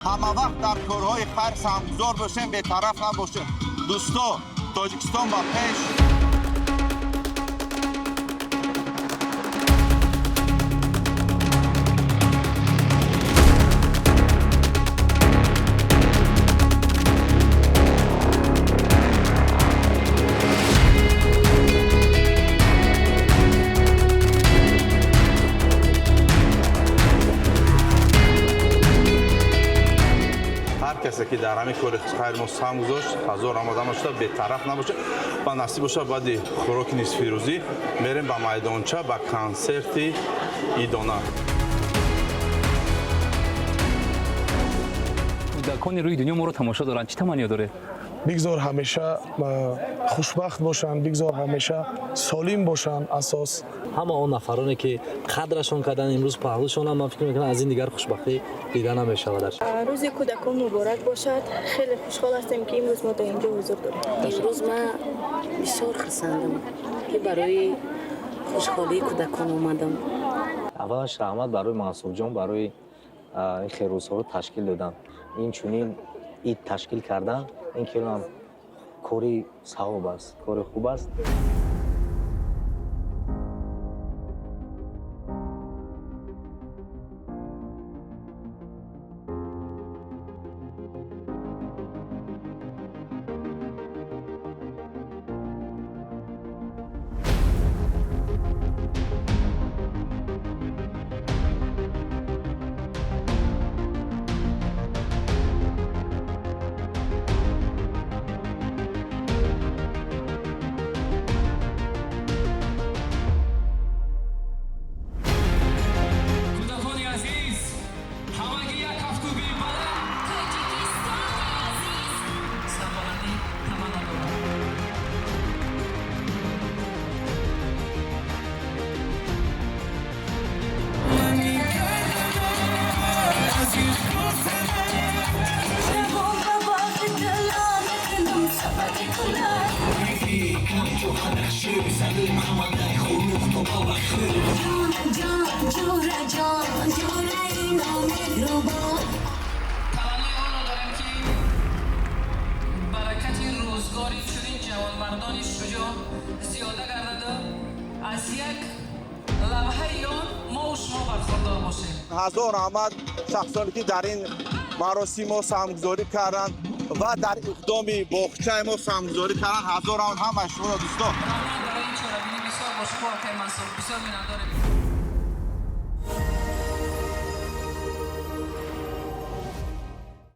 Ҳама вақт дар корҳои хайр саҳмгузор бошем, бетараф набошем. Дӯсто, Тоҷикистон ба пеш! Ҳар касе ки дар ҳамин кори хайр мо саҳм гузошт, ҳазор омода шуда, бетараф набошад ва насиб бошад, баъди хӯроки нисфирӯзӣ мерем ба майдонча, ба консерти идона. Кӯдакони рӯи дунё моро тамошо доранд, чӣ таманниё доред? Бигзор ҳамеша хушбахт бошанд, бигзор ҳамеша солим бошанд, асос. Ҳама он нафароне, ки қадрашон карданд, имрӯз паҳлӯшонам, ман фикр мекунам, аз ин дигар хушбахтӣ дида намешавад. Рӯзи кӯдакон муборак бошад! Хеле хушҳол ҳастем, ки имрӯз мо дар инҷо ҳузур дорем. Имрӯз ман бисёр хурсандам, ки барои хушҳолии кӯдакон омадам. Аввалаш раҳмат барои Мансурҷон, барои ин хел рӯзҳоро ташкил додан, ин чунин ид ташкил кардан. Ин хелам кори савоб аст, кори хуб аст. Кӯдакони азиз, ҳамагӣ як кафкӯбии баланд! Тоҷикистони азиз! Сарбаландӣ таманно дорам. Ҷавон ба боғи тилло мекунам сабади кулай. Ҷон, ҷон, ҷура, ҷон, ҷураи номеҳрубон. Таманнои онро дорем, ки баракати рӯзгори чунин ҷавонмардони шуҷоъ зиёда гардаду аз як лавҳаи он мову шумо бархурдор бошем. Ҳазор раҳмат шахсоне, ки дар ин маросим мо саҳмгузорӣ карданд ва дар иқдоми боғчаи мо саҳмгузорӣ карданд. Ҳазор раҳмат ҳамаи шуморо, дӯстон. Раҳмат барои ин чорабинӣ бисёр бошукӯҳ, акай Мансур, бисёр миннатдорем.